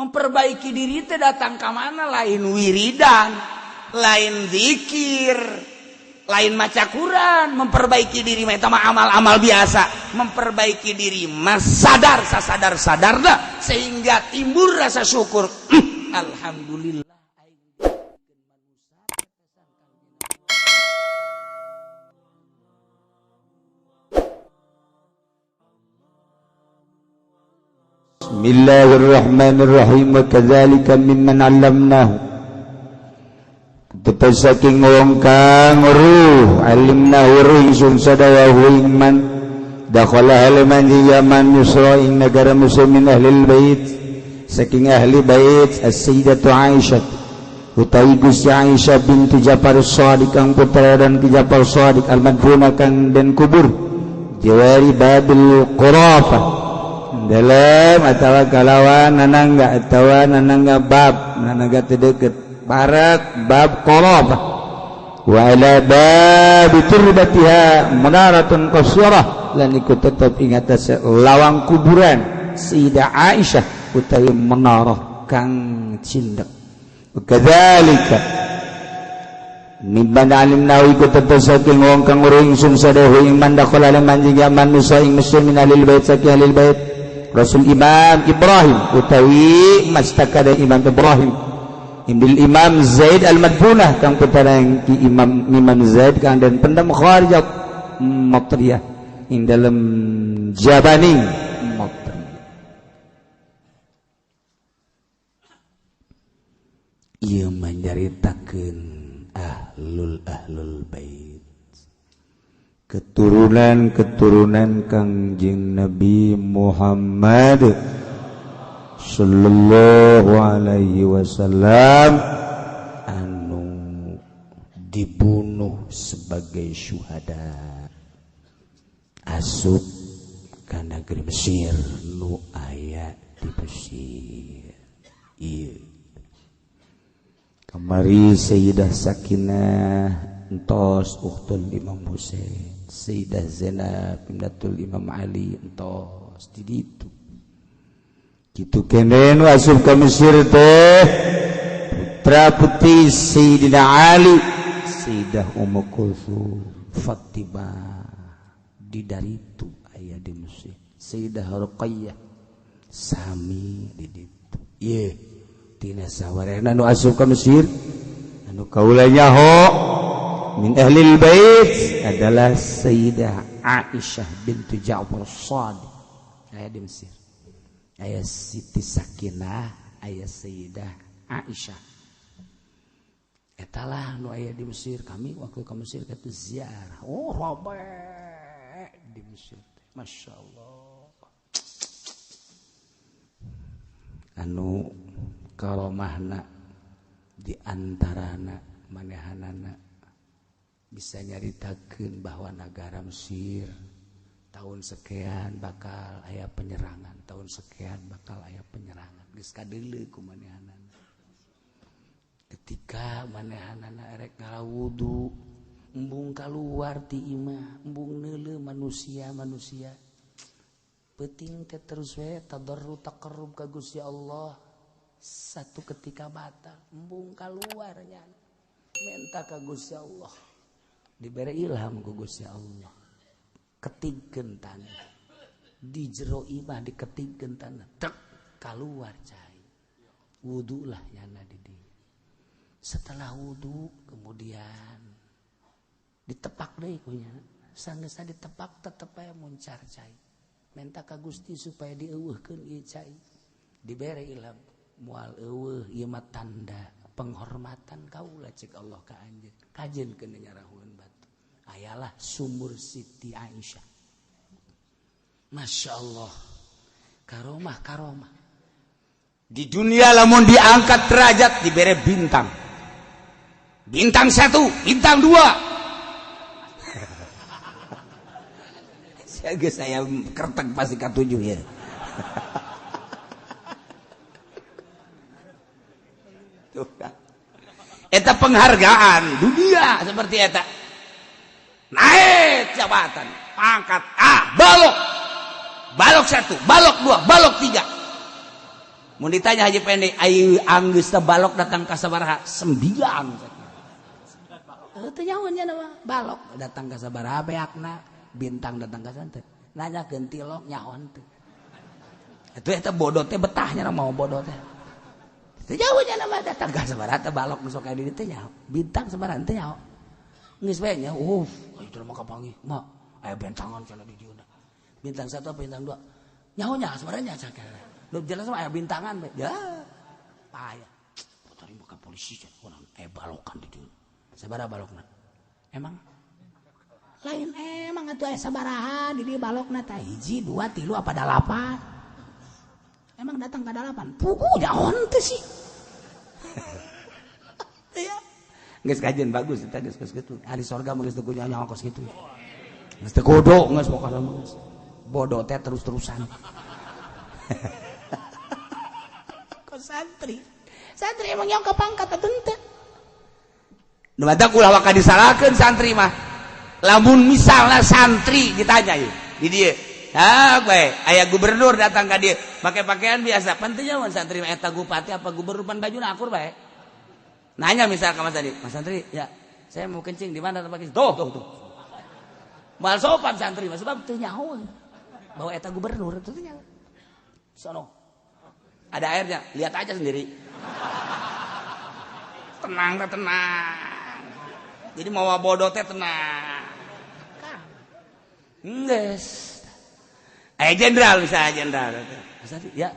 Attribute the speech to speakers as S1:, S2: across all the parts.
S1: Memperbaiki diri teh datang ka mana? Lain wiridan, lain zikir, lain maca Quran. Memperbaiki diri mah eta mah amal-amal biasa. Memperbaiki diri mah sadar, sasadar sadarna, sehingga timbul rasa syukur, alhamdulillah.
S2: بسم الله الرحمن الرحيم. وكذلك ممن علمناه tetep saking wong kang ruh alimna weruh ingsun sadaya hu ing man dakhala halaman di yaman Misra ing negara muslimin ahli bait, saking ahli bait, as-sayyidatu Aisyah utawi Gusti Aisyah binti Ja'far Shadiq kang putra dan ki Ja'far Shadiq al-madfuna kang den kubur jawari babil Qurafah dalam atawa kalawan nanangga atawa nanangga bab nanangga teu deket barat bab Qurafah wa ala babi turbatiha munaratun qasirah lan iku tetep ing atas lawang kuburan Sayyidah Aisyah utawi menara kang cindek. Kadzalika mimman alimna iku tetep saking wong kang weruh ingsun sadaya ing man dakhala lan manjing man Musa ing Mesir min ahlil bait, saking ahlil bait Rasul Imam Ibrahim utawi mastakada Imam Ibrahim Imbil Imam Zaid al-Madfunah kang putra ki Imam Imam Zaid kang den pendem kharijat Matriyah ing dalem jabaning Matriyah. Ieu manyaritakeun ahlul ahlul bait, keturunan-keturunan Kangjeng Nabi Muhammad sallallahu alaihi wasallam anu dibunuh sebagai syuhada asup ka negeri Mesir nu aya di Mesir. Ieu kamari Sayyidah Sakinah entos ukhtul Imam Husain, Sayyidah Zainab ibnatul Imam Ali entos di ditu. Kitu kene nu asup ka Mesir teh putra putri Sayyidina Ali, Sayyidah Ummu Kulsum, Fatimah di daritu aya di Mesir, Sayyidah Ruqayyah sami di ditu. Ieu tina sawarehna nu asup ka Mesir anu kaula nyaho min ahlil bait adalah Sayyidah Aisyah bintu Ja'far Shadiq aya di Mesir, aya Siti Sakinah, aya Sayyidah Aisyah. Etalah nu aya di Mesir. Kami waktu ke Mesir kata ziarah, oh rame di Mesir, Masya Allah. Anu karomahna di antarana manehanana bisa nyaritakeun bahwa negara Mesir tahun sekian bakal aya penyerangan, tahun sekian bakal aya penyerangan. Geus kadeuleu ku manehanana. Ketika manehanana erek ngawudu, embung kaluar ti imah, embung neuleuh manusia-manusia. Peuting teh terus we tadarru taqarrub ka Gusti Allah. Satu ketika batal, embung kaluar nya. Menta ka Gusti Allah. Dibere ilham ku Gusti Allah. Ketigkeun tanah. Di jero imah diketigkeun tanah. Tek kaluar cai. Wudulah nyana di dieu. Setelah wudu kemudian ditepak deui ku nya. Sanggeusna ditepak tetep aya muncar cai. Menta ka Gusti supaya dieuweuhkeun ieu cai. Dibere ilham moal eueuh ieu mah tanda penghormatan kaula cek Allah ka anjeun. Kajeun keun nyarahueun batu. Ayalah sumur Siti Aisyah. Masya Allah. Karomah karomah.
S1: Di dunia lamun diangkat derajat dibere bintang. Bintang 1, bintang 2. Saya kertek pasti K7 ya. Tuh kan. Eta penghargaan dunia seperti eta. Naik jabatan, pangkat A, balok. Balok 1, balok 2, balok 3. Mun ditanya Haji Pendi, ayo anggeus teh balok datang ka sabaraha? 9. Teu nyaho nya mah balok datang ka sabaraha beakna, bintang datang ka teh. Nanyakeun tilok nyaho teh. Atuh eta bodoh teh betahnya mau bodoh teh. Teu jauh nya mah datang ka sabaraha teh balok nu sok aya di dieu teh nyaho. Bintang sabaraha teh nyaho. Geus bae nya, ayo mah kapanggih, mah aya bentangan cenah di dieu. Bintang 1 apa bintang 2? Nyaho nya sebenarnya cakep. Lu jelas mah aya bintangan bae. Ya. Payah. Tadi buka polisi cenah aya balokan di dieu. Sabaraha balokna? Emang lain emang atuh aya sabaraha di dieu balokna tah 1 2 3 apa 8. Emang datang ka 8. Puguh jahon teh sih. Ya. Geus kajian bagus eta geus geus kitu. Ahli sorga mah geus teu kudu nyaho kos kitu. Geus teu kudu geus pokona mah geus. Bodoh teh terus-terusan. Kok santri? Santri emang yang kepangkat atau henteu? Nu matak ulah waka disalahkeun santri mah. Lamun misalna santri ditanya ieu di dieu. Ha bae, aya gubernur datang ka dieu, make pakaian biasa. Pan teu nyaho santri mah eta bupati apa gubernur pan bajuna akur bae. Nanya misal ke Mas Santri, Mas Santri, ya, saya mau kencing di mana tempat kencing? Tuh, tuh, tuh. Mal sopan santri mah sebab teu nyaho bahwa eta gubernur itu teu nyaho. Sono. Ada airnya, lihat aja sendiri. Tenang, tenang. Jadi mau bodoh teh tenang. Geus. Aya jenderal misalnya jenderal. Mas Santri, ya.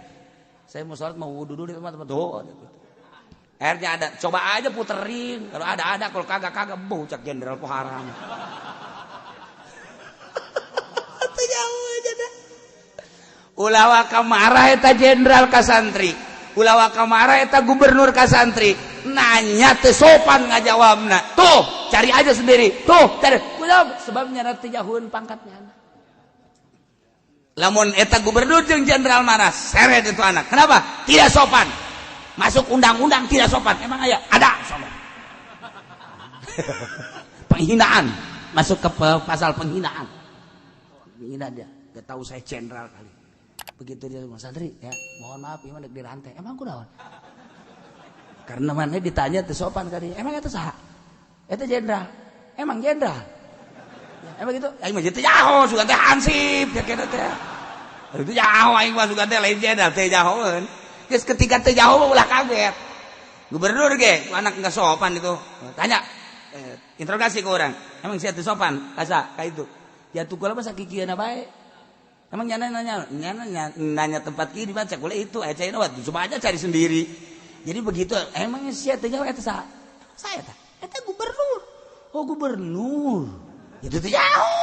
S1: Saya mau sholat mau wudu dulu di tempat-tempat tuh. Airnya ada, coba aja puterin. Kalau ada, kalau kagak bocak jenderal po haram. Teu jauh aja dah. Ulah waka marah eta jenderal ka santri. Ulah waka marah eta gubernur ka santri. Nanya teu sopan ngajawabna. Tuh, cari aja sendiri. Tuh, cari. Kunaon? Sebabnya teu jauheun pangkatnya. Lamun eta gubernur jeung jenderal marah, seret itu anak. Kenapa? Tidak sopan. Masuk undang-undang tidak sopan. Emang aya? Ada sopan. Penghinaan. Masuk ke pasal penghinaan. Menghina dia. Gak tahu saya jenderal kali. Begitu dia bilang, santri, ya, mohon maaf ieu mah dek dirantai. Emang kunaon? Karena mana ditanya teu sopan kali. Emang eta saha? Eta jenderal. Emang jenderal? Ya, emang gitu? Aing mah teu nyaho, sugan teh hansip ya kira teh. Itu nyaho aing mah sugan teh lain jenderal teu nyahoeun. Geus ketika teu nyaho ulah kaget. Gubernur ge, anak enggak sopan itu. Tanya, interogasi ke orang. Emang sia teu sopan? Kasa ka itu. Ya tuh kula mah sakikieuna bae. Emang nyana nanya, nyana nanya tempat kiri baca kula itu, aya cai coba aja cari sendiri. Jadi begitu, emang sia teu nyaho eta saha? Saya tah. Eta gubernur. Oh gubernur. Itu teu nyaho.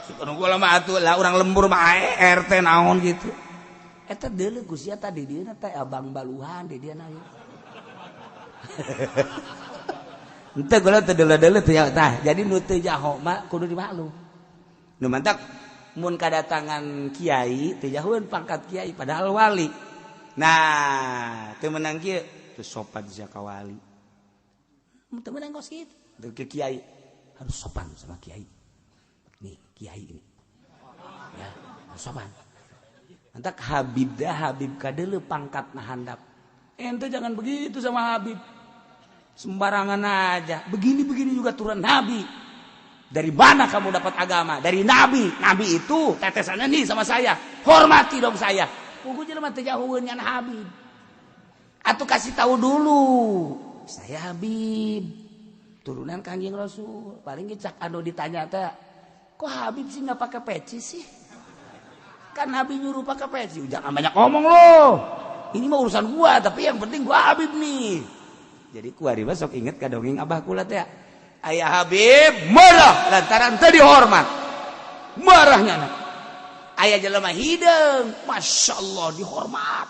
S1: Sugan kula mah atuh lah urang lembur mah RT naon gitu. Eta deuleu ku sia tadi dieu teh abang baluhan di dieu na. Henteu kula teu deuleu-deuleu teu nyaho tah. Jadi nu teu nyaho mah kudu dimaklum. Nu mantak mun kadatangan kiai teu jauheun pangkat kiai padahal wali. Nah, teu meunang kieu teu sopan sia ka wali. Teu meunang kos kitu. Teu ke kiai harus sopan sama kiai. Nih, kiai ini. Ya, harus sopan. Mantak Habib dah Habib kadeuleu pangkatna handap. Ente jangan begitu sama Habib. Sembarangan aja. Begini-begini juga turun Nabi. Dari mana kamu dapat agama? Dari Nabi. Nabi itu tetesannya nih sama saya. Hormati dong saya. Pugu jelema teu jauheun ngan Habib. Atau kasih tahu dulu. Saya Habib. Turunan Kangjeng Rasul. Paling cak anu ditanya teh, kok Habib sih nggak pakai peci sih? Kan Habib nyuruh pakai peci. Jangan banyak ngomong loh. Ini mah urusan gua, tapi yang penting gua Habib nih. Jadi kuari mah sok inget ka dongeng abah kula teh. Ayah Habib marah lantaran teu dihormat. Marahnya anak. Ayah jelema hideung, Masya Allah dihormat.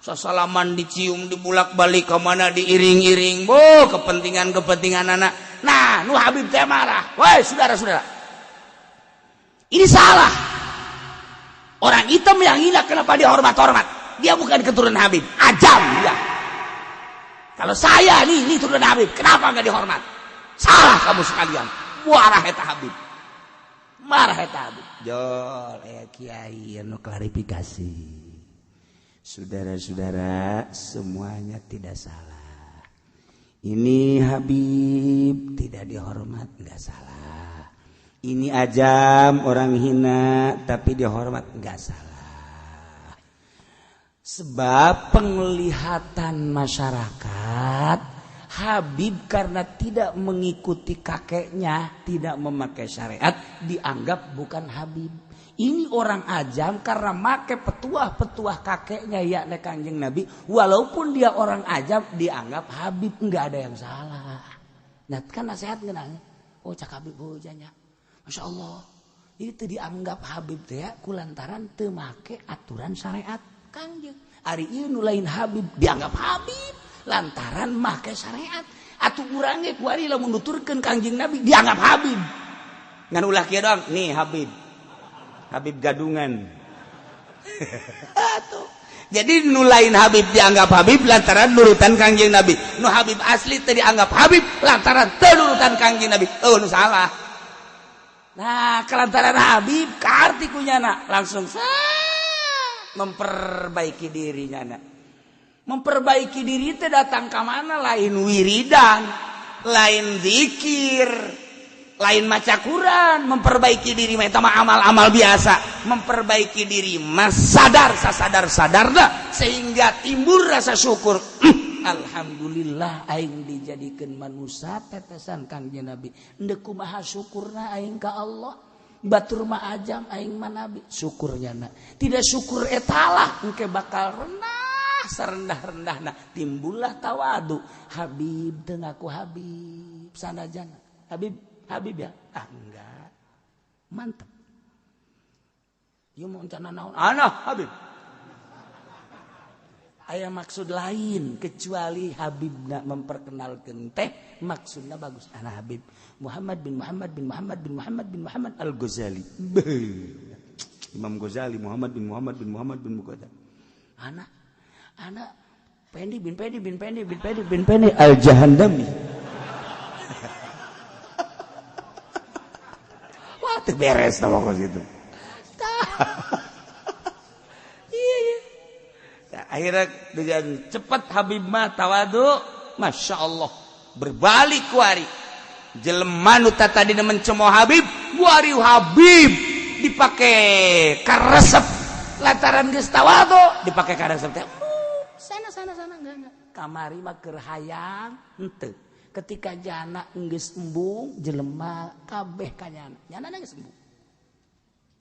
S1: Sasalaman dicium, dibulak-balik ke mana diiring-iring. Boh, kepentingan-kepentingan anak. Nah, nu Habib teh marah. Woi, saudara-saudara. Ini salah. Orang hitam yang hina kenapa dihormat-hormat? Dia bukan keturunan Habib, ajam dia. Kalau saya nih, ini turunan Habib, kenapa nggak dihormat? Salah kamu sekalian. Marah eta Habib. Marah eta Habib. Jol, kiai anu klarifikasi. Saudara-saudara, semuanya tidak salah. Ini Habib tidak dihormat, nggak salah. Ini ajam orang hina tapi dihormat, nggak salah. Sebab penglihatan masyarakat Habib karena tidak mengikuti kakeknya, tidak memakai syariat, dianggap bukan Habib. Ini orang ajam karena make petuah-petuah kakeknya yakni Kanjeng Nabi, walaupun dia orang ajam dianggap Habib, enggak ada yang salah. Nah, kan nasihat ngeunang. Oh, cak Habib hojanya. Masya Allah. Itu dianggap Habib teh ya, kulantaran teu make aturan syariat Kanjeng. Ari ieu nu lain Habib dianggap Habib lantaran make syariat. Atuh urang ge kuari lamun nuturkeun Kanjeng Nabi dianggap Habib. Ngan ulah kieu doang, nih Habib. Habib gadungan. Atuh. Jadi nu lain Habib dianggap Habib lantaran nurutan Kanjeng Nabi. Nu Habib asli teu dianggap Habib lantaran teu nurutan Kanjeng Nabi. Oh, nu salah. Nah, kelantaran Habib kaarti kunyana langsung memperbaiki dirinya na. Memperbaiki diri teh datang ka mana, lain wiridan, lain zikir, lain maca Quran. Memperbaiki diri mah eta mah amal-amal biasa. Memperbaiki diri mah sadar sasadar sadarna sehingga timbul rasa syukur. Alhamdulillah aing dijadikan manusia tetesan Kangjeng Nabi. Endek kumaha syukurna aing ka Allah? Batur mah ajam, aing mah nabi. Syukurnya na. Tidak syukur etalah engke bakal rendah serendah-rendahna, timbullah tawadu. Habib teu ngaku Habib sanajan Habib. Habib ya? Ah, enggak. Mantep. Ieu mau rencana naon? Ana Habib. Aya maksud lain kecuali Habibna memperkenalkan teh maksudnya bagus. Ana Habib Muhammad bin Muhammad bin Muhammad bin Muhammad bin Muhammad Al-Ghazali. Imam Ghazali Muhammad bin Muhammad bin Muhammad bin Muhammad. Ana ana Pendi bin Pendi bin Pendi bin Pendi bin Pendi Al-Jahandami. Wah, teu beres tah pokok gitu. Iya iya. Nah, akhirnya dengan cepat Habib mah tawadu, masya Allah, berbalik kuari. Jelema nu tadi mencemooh Habib, kuari Habib dipake karesep lantaran geus tawadu dipake karesep teh. Sana sana sana, enggak enggak. Kamari mah keur hayang henteu. Ketika jana geus embung jelema kabeh ka nyana. Nyana geus embung.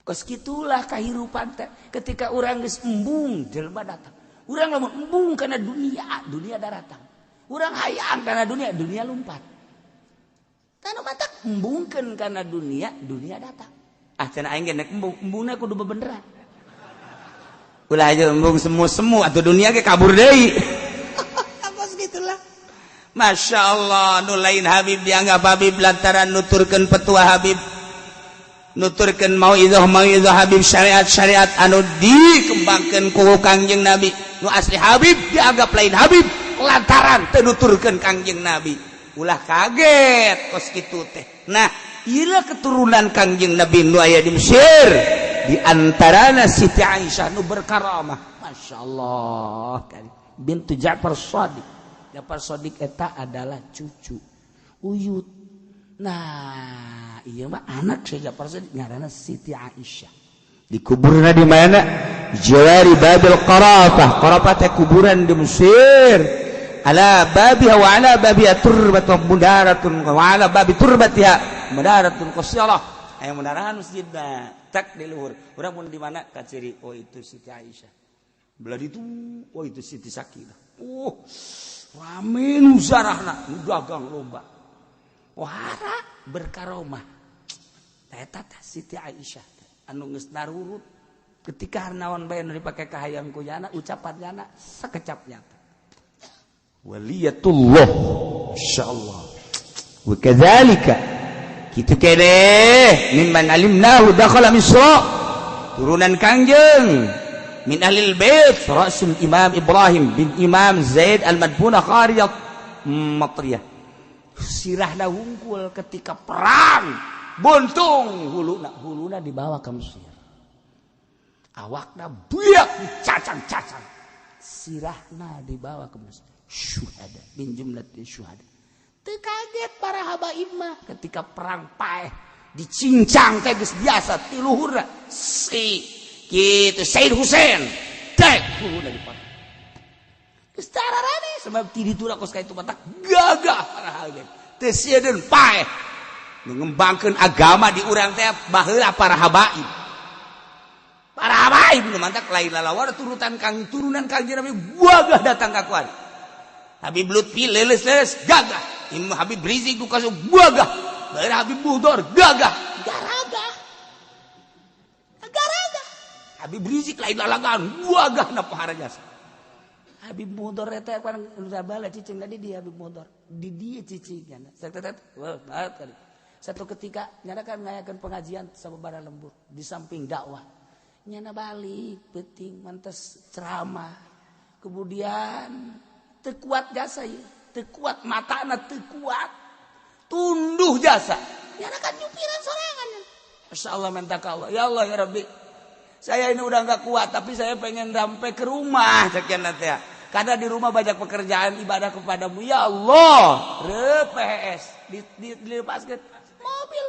S1: Kos kitulah kahirupan teh. Ketika urang geus embung jelema datang. Urang lamun embung kana dunia, dunia daratang. Urang hayang kana dunia, dunia lumpat. Tanu matak embungkeun kana dunia, dunia datang. Ah cenah aing ge nek embung, embungna kudu bebeneran. Ulah aja embung semu-semu atuh dunia ge kabur deui. Kos gitulah. Masya Allah, nu lain Habib dianggap Habib lantaran nuturkeun petua Habib, nuturkeun mauidhah mauidhah Habib, syariat-syariat anu dikembangkeun ku Kangjeng Nabi. Nu asli Habib dianggap lain Habib lantaran teu nuturkeun Kangjeng Nabi. Ulah kaget kos kitu teh. Nah, ieu keturunan Kangjeng Nabi nu aya di Mesir, di antarana Siti Aisyah nu berkaramah. Masya Allah, bintu Ja'far Shadiq. Ja'far Shadiq eta adalah cucu uyut. Nah, iya mah anak Syekh Ja'far Shadiq ngaranna Siti Aisyah. Dikuburna di mana? Jawari Babil Qarafah. Qarafah teh kuburan di Mesir. Ala babiha wa ala babiha turbatun mudaratun wa ala babi turbatiha mudaratun qasirah. Aya munarahan masjidna tak di luhur. Urang mun di mana kaciri, oh itu Siti Aisyah. Belah ditu, oh itu Siti Sakinah. Oh, rame nu zarahna, nu dagang lomba. Wahara berkaromah. Eta teh Siti Aisyah anu geus narurut ketika naon bae nu dipake ka hayang ku nyana, ucapan nyana sakecap nyata. Waliyatullah, insyaallah. Wa kadzalika kitu keneh mimman alimnahu dakhala Misra, turunan Kangjeng min ahlil bait rasul Imam Ibrahim bin Imam Zaid al-Madfuna kharijat Matriyah. Sirahna hungkul ketika perang buntung huluna, huluna dibawa ke Mesir, awakna buyak dicacang-cacang.
S2: Sirahna dibawa ke masjid. Syuhada min jumlatil syuhada. Teu kaget para habaib mah ketika perang paeh dicincang teh geus biasa ti luhurna. Si kitu Said Husain teh luhurna dipotong. Geus tararane sebab ti ditu kos ka itu matak gagah para habaib. Teu sieun paeh mengembangkeun agama di urang teh baheula para habaib. Para habaib nu mantak lain lalawar turutan kang turunan Kangjeng Nabi gagah datang ka kuari. Habib Lutfi leles-leles gagah. Imam Habib Rizik du kasu gagah. Daerah Habib Muhdor gagah. Garaga. Garaga. Habib Rizik lain lalagan gagah na pahara jasa. Habib Muhdor eta kan bala cicing tadi dia Habib Muhdor. Di dia cicing nya. Satu ketika nyana kan ngayakeun pengajian sababaraha lembur di samping dakwah. Nyana balik peuting mantes ceramah. Kemudian teu kuat jasa ieu, teu kuat matana teu kuat. Tunduh jasa. Nyana kan nyupiran sorangan. Masya Allah minta ka Allah. Ya Allah ya Rabbi. Saya ini udah nggak kuat tapi saya pengen sampai ke rumah sekian nanti ya. Karena di rumah banyak pekerjaan ibadah kepadamu. Ya Allah. RPS dilepaskan mobil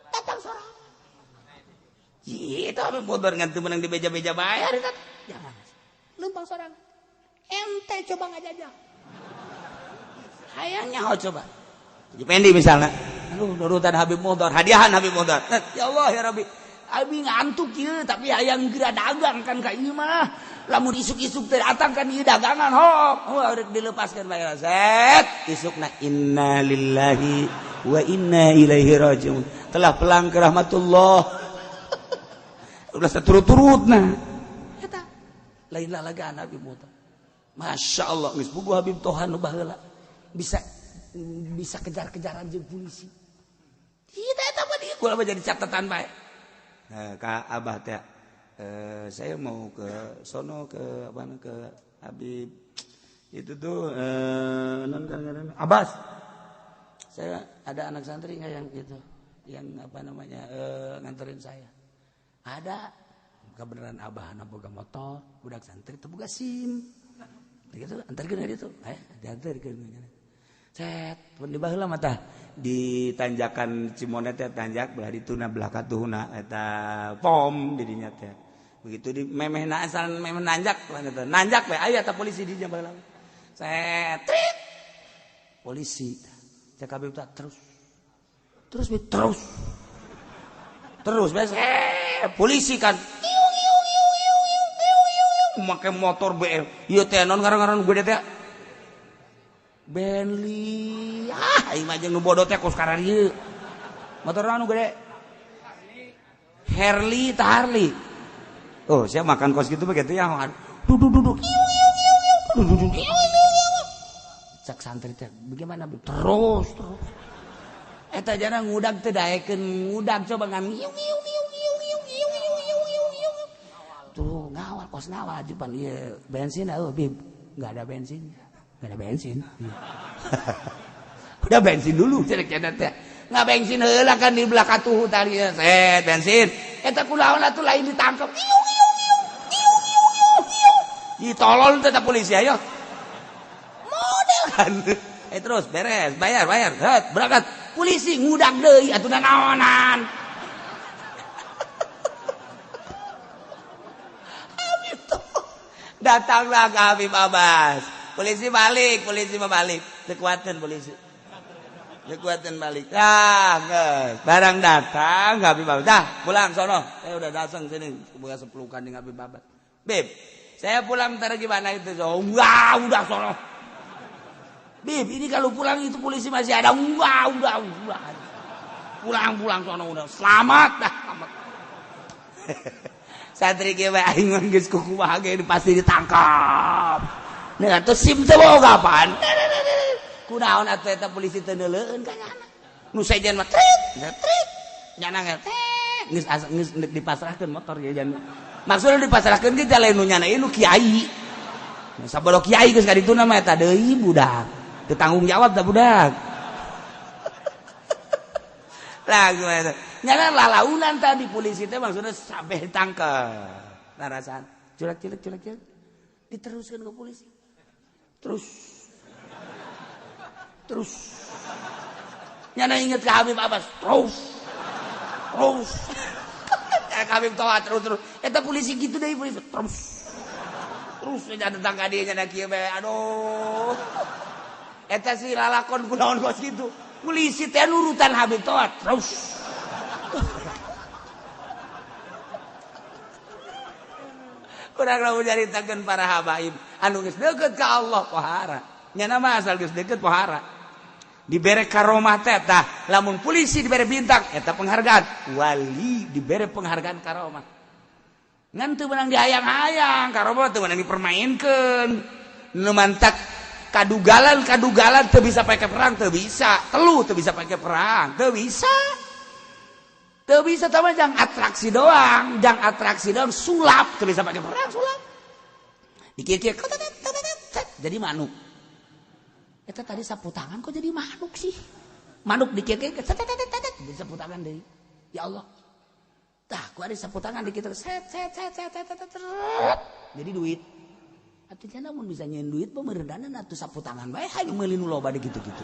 S2: datang sorangan. Itu apa motor ngantu menang di beja-beja bayar itu. Jangan. Lempang sorangan. Ente coba ngajajah. Hayangnya oh coba. Jependi misalnya. Aduh, nurutan Habib Muhdor, hadiahan Habib Muhdor. Ya Allah ya Rabbi. Abi ngantuk ieu tapi hayang geura dagang kan ka ieu mah. Lamun isuk-isuk teh datang kan ieu dagangan hok. Oh, rek dilepaskeun bae. Set, isukna inna lillahi wa inna ilaihi rajiun. Telah pulang ke rahmatullah. Udah saturut-turut nah. Eta lain lalagaan Habib Muhdor. Masya Allah, geus puguh Habib Tohan nu baheula. Bisa bisa kejar-kejaran jeung polisi. Kita eta mah dieu gua jadi catatan bae. Nah, ka Abah teh saya mau ke sono ke apa ke Habib itu tuh non kan Abbas. Saya ada anak santri nggak yang itu yang apa namanya nganterin saya. Ada. Kebenaran Abah na boga motor, budak santri teu boga SIM. Gitu antarkeun itu. Diantarkeun. Set, pun di baheula mah tah di tanjakan Cimonet teh tanjak belah dituna belah katuhna eta pom di dinya teh. Begitu di memeh asal memeh nanjak eta nanjak we aya ta polisi di dinya baheula. Set, trit. Polisi. Cek Habib tah terus. Terus we terus. Terus beres polisi kan. Make motor BM. Ieu teh non ngaran-ngaran gede teh. Bentley. Ah, aing mah jeung nu bodoh teh kos kararieu. Motor anu gede. Harley tah Harley. Oh, saya makan kos gitu begitu ya. Duduk duduk. Duduk duduk. Cak santri teh, bagaimana? Terus terus. Eta jana ngudag teh daekeun ngudag coba ngan iu iu iu iu iu iu iu iu iu iu. Tuh ngawal kos ngawal jupan ieu bensin eueuh Bib. Enggak ada bensin. Enggak ada bensin. Udah bensin dulu cerek teh. Nggak bensin heula kan di belakang tuh tadi set bensin. Eta kulaon atuh lain ditangkep. Iu iu iu iu iu iu iu. Ih tolol tetap polisi ayo. Model kan. Terus beres, bayar, bayar. Het, berangkat. Polisi ngudag deui atuh naonan. Habib tuh. Datanglah ke Habib Abbas. Polisi balik, polisi mah balik. Kekuatan polisi. Kekuatan balik. Ah, geus. Barang datang Habib Abbas. Dah, pulang sono. Saya udah datang sini buka sepelukan dengan Habib Abbas. Bib, saya pulang ntar gimana itu? So, wah, udah sono. Bib, ini kalau pulang itu polisi masih ada. Wah, udah. Pulang sono udah. Selamat dah, selamat. Santri ge we aing geus kukumaha ge pasti ditangkap. Nah, atuh SIM teh boga apaan? Kunaon atuh eta polisi teu neuleueun ka nyana. Nu sejen mah trit, trit. Nyana ge teh geus geus dipasrahkeun motor ge jan. Maksudna dipasrahkeun ge lain nu nyana ieu nu kiai. Sabaro kiai geus ka dituna mah eta deui budak. Teu tanggung jawab da budak. Lah gimana? Nyana lalaunan tadi polisi teh maksudna sampai ditangkep. Narasan culak cilek culak cilek.
S1: Diteruskan ke polisi. Terus terus. Nyana inget ke Habib Abbas, terus. Terus. Habib Toha terus terus. Eta polisi gitu deh polisi. Terus. Terus nya datang ka dieu nya kieu bae. Aduh. Eta si lalakon kunaon kos kitu. Polisi teh nurutan Habib Toha terus. Kurang lamun nyaritakeun para habaib anu geus deukeut ka Allah pohara. Nya mah asal geus deukeut pohara. Dibere karomah teh tah, lamun polisi dibere bintang eta penghargaan, wali dibere penghargaan karomah. Ngan teu meunang dihayang-hayang, karomah teu meunang dipermainkeun. Nu mantak kadugalan-kadugalan teu bisa pake perang, teu bisa. Telu teu bisa pake perang, teu bisa. Teu bisa tama jang atraksi doang, jang atraksi doang sulap teu bisa pake perang sulap. Dikieu-kieu jadi manuk. Eta tadi sapu tangan kok jadi manuk sih? Manuk dikieu-kieu jadi sapu tangan deui. Ya Allah. Tah, ku ada sapu tangan dikieu set set set set set jadi duit. Atuh namun bisa nyeun duit pemerendanan atuh sapu tangan bae hayang meuli nu loba di gitu-gitu.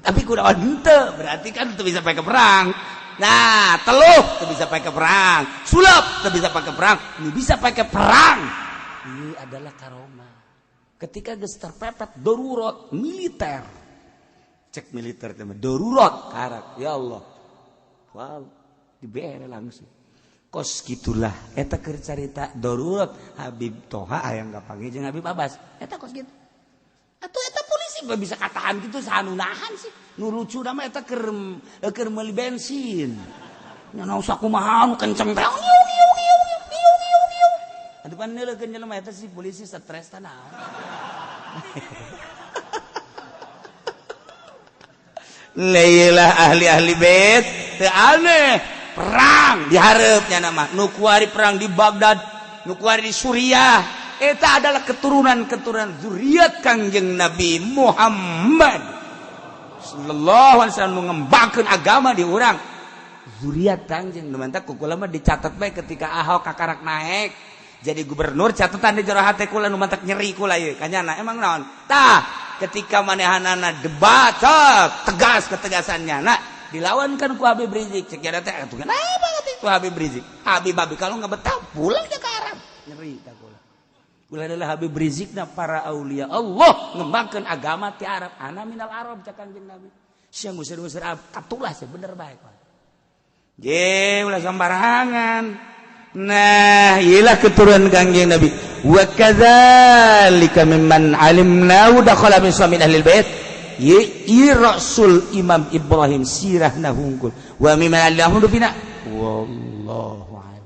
S1: Tapi kunaon henteu, berarti kan teu bisa pake perang. Nah, teluh teu bisa pake perang, sulap teu bisa pake perang, nu bisa pake perang. Ini adalah karomah. Ketika geus terpepet darurat militer. Cek militer teh darurat karak, ya Allah. Wow, dibere langsung. Kos gitulah eta keur carita darurat Habib Toha hayang kapanggih jeung Habib Abbas. Eta kos gitu. Atuh eta polisi bisa katahan gitu saha nu nahan sih. Nu lucu mah eta keur meuli bensin. Nya naon sakumaha nu kenceng teh. Atuh pan neuleukeun jelema eta si polisi stres tah naon. Leilah ahli-ahli bait teu aneh. Perang diharapnya nama nu kuari perang di Baghdad, nu kuari di Suriah. Eta adalah keturunan-keturunan zuriat Kangjeng Nabi Muhammad sallallahu alaihi wasallam mengembangkan agama di urang. Zuriat Kangjeng nu mantak ku kula mah dicatat bae ketika Ahok kakarak naik jadi gubernur, catatan di jero hate kula nu mantak nyeri kula ieu kanyana emang naon. Tah ketika manehanana debat tegas ketegasannya nah dilawankan ku Habib Rizik, cek jada teh atuh kenapa ku Habib Rizik? Habib Habib kalau nggak betah pulang ke Arab. Nyeri tak kula. Kula adalah Habib Rizik na para aulia Allah ngembangkeun agama ti Arab. Ana minal Arab cak Kangjeng Nabi. Sia ngusir-ngusir Arab, katulah sia bener bae. Je ulah sembarangan. Nah, iyalah keturunan Kangjeng Nabi. Wa kadzalika mimman alimna dakhala min suami ahli bait. Ye Rasul Imam Ibrahim sirahna hungkul wa mimma allahu bina wallahu a'lam.